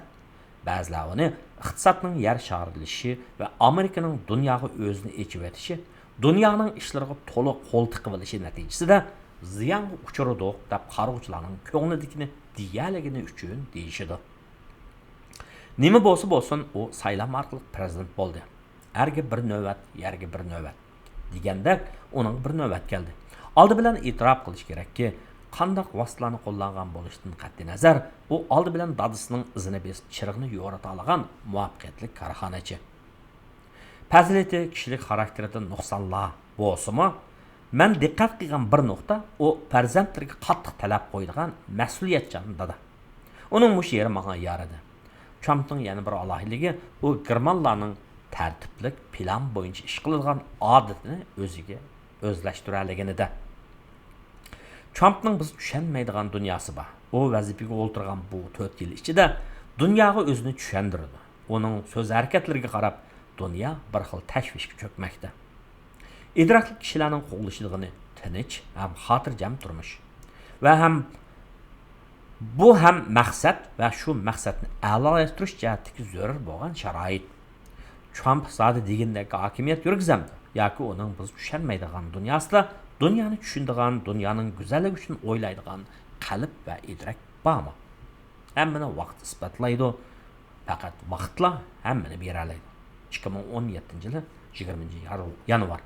بەزىلەر ئۇنى ئىقتىسادنىڭ يەر شارلىشىشى ۋە ئامېرىكىنىڭ دۇنياغا ئۆزىنى ئېچىۋېتىشى، دۇنيانىڭ ئىشلىرىغا تولۇق قول تىقىۋېلىشى نەتىجىسىدە زىيانغا ئۇچرىدۇق دەپ قارىغۇچىلارنىڭ كۆڭلىدىكىنى دېيەلىگىنى ئۈچۈن دېيىشىدۇ. نېمە بولسا بولسۇن، ئۇ سايلام ئارقىلىق پىرېزىدېنت بولدى. ئەرگە بىر نۆۋەت، يەرگە بىر نۆۋەت دېگەندەك ئۇنىڭغا بىر نۆۋەت كەلدى. ئالدى بىلەن ئېتىراپ قىلىش كېرەككى، قانداق ۋاسىتىلەرنى قوللانغان بولۇشىدىن قەتئىينەزەر، ئۇ ئالدى بىلەن دادىسىنىڭ ئىزىنى بېسىپ چىرىغنى يورۇتالىغان مۇۋەپپەقىيەتلىك كارخانىچى. پەزىلىتى، كىشىلىك خاراكتېرىدە نۇقسانلار بولسىمۇ، مەن دىققەت قىلغان بىر نۇقتا، ئۇ پەرزەنتلىرىگە قاتتىق تەلەپ قويىدىغان مەسئۇلىيەتچان دادا. ئۇنىڭ مۇشۇ يېرى ماڭا يارىدى. ترامپنىڭ يەنە بىر ئالاھىدىلىكى، ئۇ گېرمانلارنىڭ تەرتىپلىك پىلان بويىچە ئىش قىلىدىغان ئادىتىنى ئۆزىگە ئۆزلەشتۈرەلىگىنىدە. ترامپنىڭ بىز چۈشەنمەيدىغان دۇنياسى بار. ئۇ ۋەزىپىگە ئولتۇرغان بۇ تۆت يىل ئىچىدە دۇنياغا ئۆزىنى چۈشەندۈرىدۇ. ئۇنىڭ سۆز ھەرىكەتلىرىگە قاراپ، دۇنيا بىر خىل تەشۋىشكە چۆكمەكتە. ئىدراكلىق كىشىلەرنىڭ قوغلىشىدىغىنى تىنچ ھەم خاتىرجەم تۇرمۇش. ۋە ھەم بۇ ھەم مەقسەت ۋە شۇ مەقسەتنى ئەلالاشتۇرۇش جەھەتتىكى زۆرۈر بولغان شارائىت. ترامپ زادى دېگىنىدەك ھاكىمىيەت يۈرگۈزەمدۇ؟ ياكى ئۇنىڭ بىز چۈشەنمەيدىغان دۇنياسىدا دۇنيانى چۈشىنىدىغان، دۇنيانىڭ گۈزەللىكى ئۈچۈن ئويلايدىغان قەلب ۋە ئىدراك بارمۇ؟ ھەممىنى ۋاقىت ئىسپاتلايدۇ. پەقەت ۋاقىتلا ھەممىنى بېرەلەيدۇ. ئىككى مىڭ ئون يەتتىنچى يىلى يىگىرمىنچى يار-، يانۋار.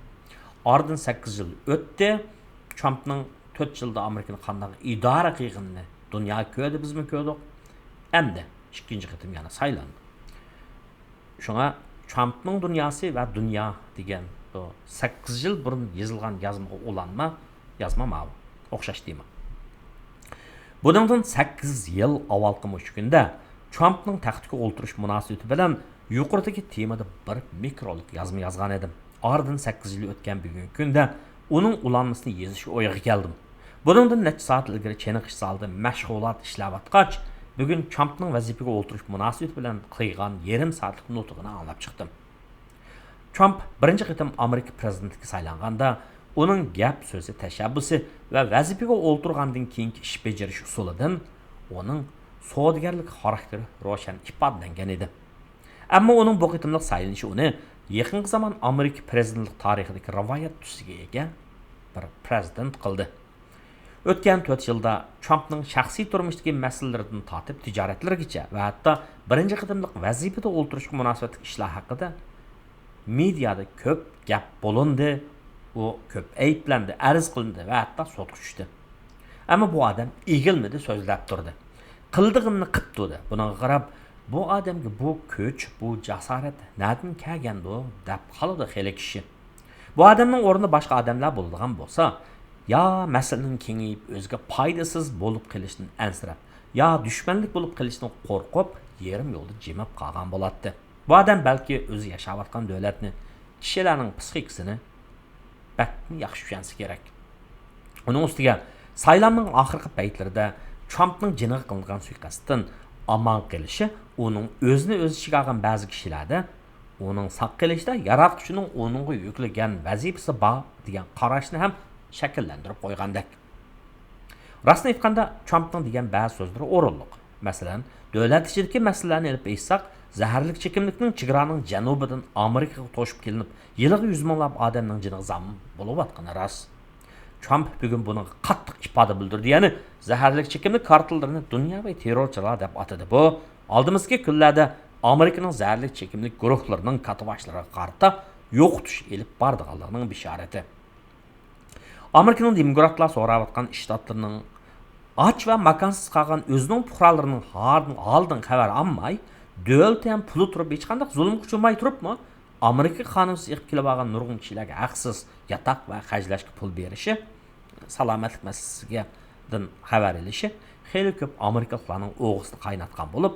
ئارىدىن سەككىز يىل ئۆتتى. ترامپنىڭ تۆت يىلدا ئامېرىكىنى قانداق ئىدارە قىلغىنىنى دۇنيا كۆردى، بىزمۇ كۆردۇق. ئەمدى ئىككىنچى قېتىم يەنە سايلاندى. شۇڭا ترامپنىڭ دۇنياسى ۋە دۇنيا دېگەن بۇ سەككىز يىل بۇرۇن يېزىلغان يازمىغا ئۇلانما يازما ماۋۇ. ئوخشاش تېما. بۇنىڭدىن سەككىز يىل ئاۋۋالقى مۇشۇ كۈندە ترامپنىڭ تەختكە ئولتۇرۇش مۇناسىۋىتى بىلەن يۇقىرىدىكى تېمىدا بىر مىكرولۇق يازما يازغان ئىدىم. ئارىدىن سەككىز يىل ئۆتكەن بۈگۈنكى كۈندە ئۇنىڭ ئۇلانمىسىنى يېزىش ئويىغا كەلدىم. بۇنىڭدىن نەچچە سائەت ئىلگىرى چېنىقىش زالىدا مەشغۇلات ئىشلەۋاتقاچ، بۈگۈن ترامپنىڭ ۋەزىپىگە ئولتۇرۇش مۇناسىۋىتى بىلەن قىلغان يېرىم سائەتلىك نۇتۇقىنى ئاڭلاپ چىقتىم. ترامپ بىرىنچى قېتىم ئامېرىكا پىرېزىدېنتىگە سايلانغاندا، ئۇنىڭ گەپ سۆزى، تەشەببۇسى ۋە ۋەزىپىگە ئولتۇرغاندىن كېيىنكى ئىش بېجىرىش ئۇسۇلىدىن ئۇنىڭ سودىگەرلىك خاراكتېرى روشەن ئىپادىلەنگەن ئىدى. ئەمما ئۇنىڭ بۇ قېتىملىق سايلىنىشى ئۇنى يېقىنقى زامان ئامېرىكا پىرېزىدېنتلىق تارىخىدىكى رىۋايەت تۈسىگە ئىگە بىر پىرېزىدېنت قىلدى. ئۆتكەن تۆت يىلدا ترامپنىڭ شەخسىي تۇرمۇشتىكى مەسىلىلىرىدىن تارتىپ تىجارەتلىرىگىچە ۋە ھەتتا بىرىنچى قېتىملىق ۋەزىپىدە ئولتۇرۇشقا مۇناسىۋەتلىك ئىشلار ھەققىدە مېدىيادا كۆپ گەپ بولۇندى، ئۇ كۆپ ئەيىبلەندى، ئەرز قىلىندى ۋە ھەتتا سوتقا چۈشتى. ئەمما بۇ ئادەم ئېگىلمىدى، سۆزلەپ تۇردى. قىلىدىغىنىنى قىپتۇ دە. بۇنىڭغا قاراپ، بۇ ئادەمگە بۇ كۈچ، بۇ جاسارەت نەدىن كەلگەندۇ دەپ قالىدۇ خېلى كىشى. بۇ ئادەمنىڭ ئورنىدا باشقا ئادەملەر بولىدىغان بولسا، يا مەسىلىنىڭ كېڭىيىپ، ئۆزىگە پايدىسىز بولۇپ قېلىشتىن ئەنسىرەپ، يا دۈشمەنلىك بولۇپ قېلىشتىن قورقۇپ، يېرىم يولدا جىمىپ قالغان بولاتتى. بۇ ئادەم بەلكى ئۆزى ياشاۋاتقان دۆلەتنى، كىشىلەرنىڭ پسىخىكىسىنى بەكمۇ ياخشى چۈشەنسە كېرەك. ئۇنىڭ ئۈستىگە سايلامنىڭ ئاخىرقى پەيتلىرىدە ترامپنىڭ جېنىغا قىلىنغان سۇيىقەستتىن ئامان قېلىشى ئۇنىڭ ئۆزىنى ئۆز ئىچىگە ئالغان بەزى كىشىلەردە ئۇنىڭ ساق قېلىشتا ياراتقۇچىنىڭ ئۇنىڭغا يۈكلىگەن ۋەزىپىسى بار دېگەن قاراشنى ھەم شەكىللەندۈرۈپ قويغاندەك. راستىنى ئېيتقاندا، ترامپنىڭ دېگەن بەزى سۆزلىرى ئورۇنلۇق. مەسىلەن، دۆلەت ئىچىدىكى مەسىلىلەرنى ئېلىپ ئېيتساق، زەھەرلىك چېكىملىكنىڭ چېگرانىڭ جەنۇبىدىن ئامېرىكىغا توشۇپ كېلىنىپ، يىلىغا يۈز مىڭلاپ ئادەمنىڭ جېنىغا زامىن بولۇۋاتقىنى راست. ترامپ بۈگۈن بۇنىڭغا قاتتىق ئىپادە بىلدۈردى، يەنى زەھەرلىك چېكىملىك كارتېللىرىنى دۇنياۋى تېررورچىلار دەپ ئاتىدى. بۇ ئالدىمىزدىكى كۈنلەردە ئامېرىكىنىڭ زەھەرلىك چېكىملىك گۇرۇھلىرىنىڭ كاتتىباشلىرىغا قارىتا يوقىتىش ئېلىپ بارىدىغانلىقىنىڭ بېشارىتى. ئامېرىكىنىڭ دېموكراتلار سوراۋاتقان شتاتلىرىنىڭ ئاچ ۋە ماكانسىز قالغان ئۆزىنىڭ پۇقرالىرىنىڭ ھالىدىن، ھالىدىن خەۋەر ئالماي، دۆلىتى ھەم پۇلى تۇرۇپ ھېچقانداق زۇلۇمغا ئۇچرىماي تۇرۇپمۇ، ئامېرىكىغا قانۇنسىز ئېقىپ كېلىۋالغان نۇرغۇن كىشىلەرگە ھەقسىز ياتاق ۋە خەجلەشكە پۇل بېرىشى، سالامەتلىك مەسىلىسىگە دىن خەۋەر ئېلىشى خېلى كۆپ ئامېرىكىلىقلارنىڭ ئوغىسىنى قايناتقان بولۇپ،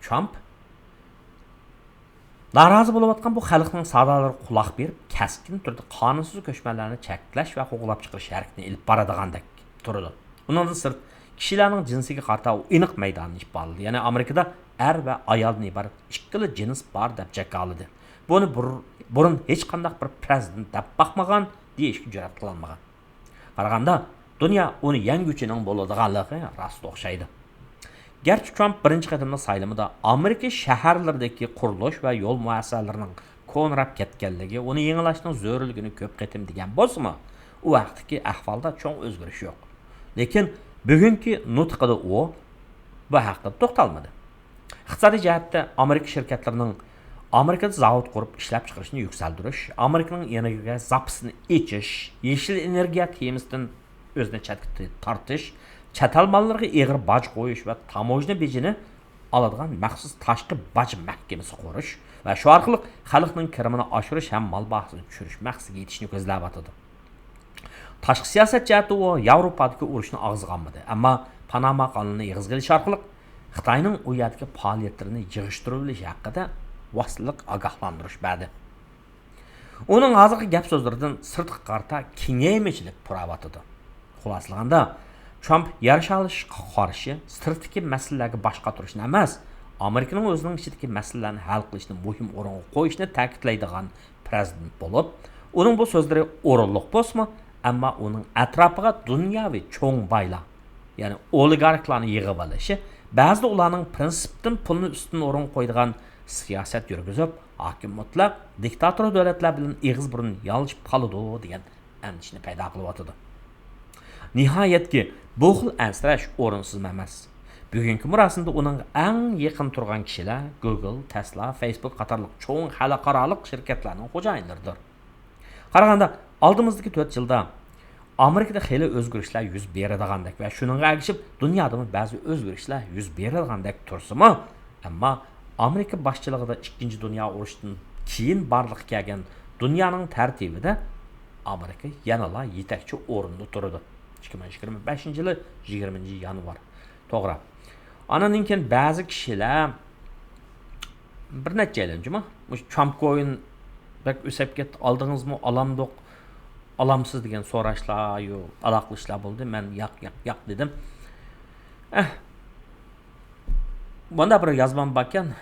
ترامپ نارازى بولۇۋاتقان بۇ خەلقنىڭ سادالىرىغا قۇلاق بېرىپ، كەسكىن تۈردە قانۇنسىز كۆچمەنلەرنى چەكلەش ۋە قوغلاپ چىقىرىش ھەرىكىتىنى ئېلىپ بارىدىغاندەك تۇرىدۇ. ئۇنىڭدىن سىرت، كىشىلەرنىڭ جىنسىگە قارىتا ئۇ ئېنىق مەيداننى ئىپادىلىدى. يەنى ئامېرىكىدا ئەر ۋە ئايالدىن ئىبارەت ئىككىلا جىنس بار دەپ جاكارلىدى. بۇنى بۇر-، بۇرۇن ھېچقانداق بىر پىرېزىدېنت دەپ باقمىغان، دېيىشكە جۈرئەت قىلالمىغان. قارىغاندا، دۇنيا ئۇنى يەڭگۈچىنىڭ بولىدىغانلىقى راست ئوخشايدۇ. گەرچە ترامپ بىرىنچى قېتىملىق سايلىمىدا ئامېرىكا شەھەرلىرىدىكى قۇرۇلۇش ۋە يول مۇئەسسەلىرىنىڭ كونىراپ كەتكەنلىكى، ئۇنى يېڭىلاشنىڭ زۆرۈرلۈكىنى كۆپ قېتىم دېگەن بولسىمۇ، ئۇ ھەقتىكى ئەھۋالدا چوڭ ئۆزگىرىش يوق. لېكىن بۈگۈنكى نۇتقىدا ئۇ بۇ ھەقتە توختالمىدى. ئىقتىسادىي جەھەتتە ئامېرىكا شىركەتلىرىنىڭ ئامېرىكىدا زاۋۇت قۇرۇپ ئىشلەپچىقىرىشنى يۈكسەلدۈرۈش، ئامېرىكىنىڭ ئېنېرگىيە زاپىسىنى ئېچىش، يېشىل ئېنېرگىيە تېمىسىدىن ئۆزىنى چەتكە تارتىش، چەت ئەل ماللىرىغا ئېغىر باج قويۇش ۋە تاموژنا بېجىنى ئالىدىغان مەخسۇس تاشقى باج مەھكىمىسى قۇرۇش ۋە شۇ ئارقىلىق خەلقنىڭ كىرىمىنى ئاشۇرۇش ھەم مال باھاسىنى چۈشۈرۈش مەقسىتىگە يېتىشنى كۆزلەۋاتىدۇ. تاشقى سىياسەت جەھەتتە ئۇ ياۋروپادىكى ئۇرۇشنى ئاغزىغا ئالمىدى، ئەمما پاناما قانىلىنى ئېغىزغا ئېلىش ئارقىلىق خىتاينىڭ ئۇ يەردىكى پائالىيەتلىرىنى يىغىشتۇرۇۋېلىش ھەققىدە ۋاسىتىلىك ئاگاھلاندۇرۇش بەردى. ئۇنىڭ ھازىرقى گەپ سۆزلىرىدىن سىرتقا قارىتا كېڭەيمىچىلىك پۇراۋاتىدۇ. خۇلاسىلىغاندا، ترامپ يەر شارلىشىشقا قارشى سىرتتىكى مەسىلىلەرگە باش قاتۇرۇشنى ئەمەس، ئامېرىكىنىڭ ئۆزىنىڭ ئىچىدىكى مەسىلىلەرنى ھەل قىلىشنى مۇھىم ئورۇنغا قويۇشنى تەكىتلەيدىغان پرېزىدېنت بولۇپ، ئۇنىڭ بۇ سۆزلىرى ئورۇنلۇق بولسىمۇ، ئەمما ئۇنىڭ ئەتراپىغا دۇنياۋى چوڭ بايلار، يەنى ئولىگاركلارنى يىغىۋېلىشى، بەزىدە ئۇلارنىڭ پرىنسىپتىن پۇلنى ئۈستۈن ئورۇنغا قويىدىغان سىياسەت يۈرگۈزۈپ، ھاكىم مۇتلەق دىكتاتور دۆلەتلەر بىلەن ئېغىز بۇرۇن يالىشىپ قالىدۇ دېگەن ئەندىشىنى پەيدا قىلىۋاتىدۇ. نىھايەتكى، بۇ خىل ئەنسىرەش ئورۇنسىزمۇ ئەمەس. بۈگۈنكى مۇراسىمدا ئۇنىڭغا ئەڭ يېقىن تۇرغان كىشىلەر گوگل، تەسلا، فېيسبۇك قاتارلىق چوڭ خەلقئارالىق شىركەتلەرنىڭ خوجايىنلىرىدۇر. قارىغاندا، ئالدىمىزدىكى تۆت يىلدا ئامېرىكىدا خېلى ئۆزگىرىشلەر يۈز بېرىدىغاندەك ۋە شۇنىڭغا ئەگىشىپ دۇنيادىمۇ بەزى ئۆزگىرىشلەر يۈز بېرىدىغاندەك تۇرسىمۇ، ئەمما ئامېرىكا باشچىلىقىدا ئىككىنچى دۇنيا ئۇرۇشىدىن كېيىن بارلىققا كەلگەن دۇنيانىڭ تەرتىپىدە ئامېرىكا يەنىلا يېتەكچى ئورۇندا تۇرىدۇ. ئىككى مىڭ يىگىرمە بەشىنچى يىلى يىگىرمىنچى يانۋار. توغرا. ئانىڭدىن كېيىن بەزى كىشىلەر بىر نەچچەيلەن جۇمۇ، مۇشۇ ترامپ كوين بەك ئۆسۈپ كەتتى، ئالدىڭىزمۇ، ئالامدۇق، ئالامسىز دېگەن سوراشلار، يو، ئالاقىلىشلار بولدى. مەن ياق، ياق، ياق دېدىم. ئەھ، مۇنداق بىر يازمام باركەن،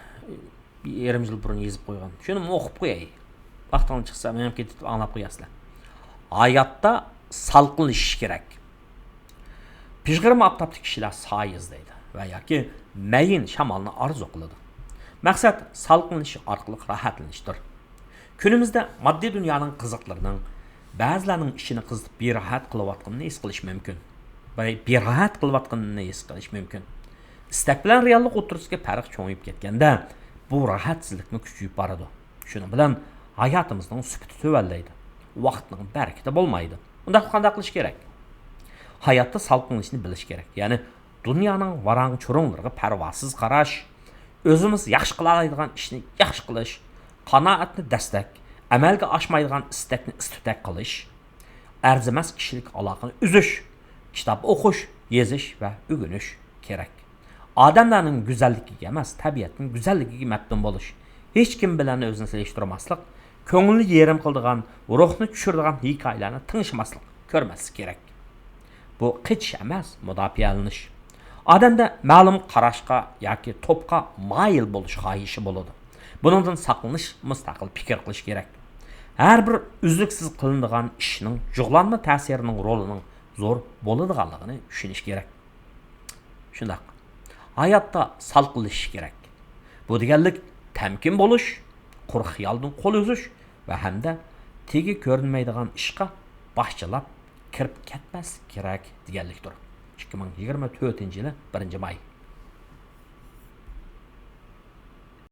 يېرىم يىل بۇرۇن يېزىپ قويغان. شۇنىمۇ ئوقۇپ قوياي. ۋاقتىڭلار چىقسا، مېڭىپ كېتىپ ئاڭلاپ قويارسىلەر. ھاياتتا سالقىنلىشىش كېرەك. پىژغىرىم ئاپتاپتا كىشىلەر سايە ئىزدەيدۇ ۋە ياكى مەيىن شامالنى ئارزۇ قىلىدۇ. مەقسەت سالقىنلىشىش ئارقىلىق راھەتلىنىشتۇر. كۈنىمىزدە ماددىي دۇنيانىڭ قىزىقلىرىنىڭ بەزىلەرنىڭ ئىچىنى قىزىتىپ بىراھەت قىلىۋاتقىنىنى ھېس قىلىش مۇمكىن. ۋە بىراھەت قىلىۋاتقىنىنى ھېس قىلىش مۇمكىن. ئىستەك بىلەن رېئاللىق ئوتتۇرىسىدىكى پەرق چوڭىيىپ كەتكەندە، بۇ راھەتسىزلىكمۇ كۈچىيىپ بارىدۇ. شۇنىڭ بىلەن ھاياتىمىزنىڭ سۈپىتى تۆۋەنلەيدۇ. ۋاقىتنىڭ بەرىكىتى بولمايدۇ. ئۇنداقتا قانداق قىلىش كېرەك؟ ھاياتتا سالقىنلىشىشنى بىلىش كېرەك. يەنى دۇنيانىڭ ۋاراڭ-چۇرۇڭلىرىغا پەرۋاسىز قاراش، ئۆزىمىز ياخشى قىلالايدىغان ئىشنى ياخشى قىلىش، قانائەتنى دەستەك، ئەمەلگە ئاشمايدىغان ئىستەكنى ئىستۈتەك قىلىش، ئەرزىمەس كىشىلىك ئالاقىنى ئۈزۈش، كىتاب ئوقۇش، يېزىش ۋە ئۆگىنىش كېرەك. ئادەملەرنىڭ گۈزەللىكىگە ئەمەس، تەبىئەتنىڭ گۈزەللىكىگە مەپتۇن بولۇش، ھېچكىم بىلەن ئۆزىنى سېلىشتۇرماسلىق، كۆڭۈلنى يېرىم قىلىدىغان، روھنى چۈشۈرىدىغان ھېكايىلەرنى تىڭشىماسلىق، كۆرمەسلىك كېرەك. بۇ قېچىش ئەمەس، مۇداپىئەلىنىش. ئادەمدە مەلۇم قاراشقا ياكى توپقا مايىل بولۇش خاھىشى بولىدۇ. بۇنىڭدىن ساقلىنىش، مۇستەقىل پىكىر قىلىش كېرەك. ھەر بىر ئۈزلۈكسىز قىلىنىدىغان ئىشنىڭ جۇغلانما تەسىرىنىڭ رولىنىڭ زور بولىدىغانلىقىنى چۈشىنىش كېرەك. شۇنداق. ھاياتتا سالقىنلىشىش كېرەك. بۇ دېگەنلىك تەمكىن بولۇش، قۇرۇق خىيالدىن قول ئۈزۈش ۋە ھەمدە تېگى كۆرۈنمەيدىغان ئىشقا باش چىلاپ كىرىپ كەتمەسلىك كېرەك دېگەنلىكتۇر. ئىككى مىڭ يىگىرمە تۆتىنچى يىلى بىرىنچى ماي.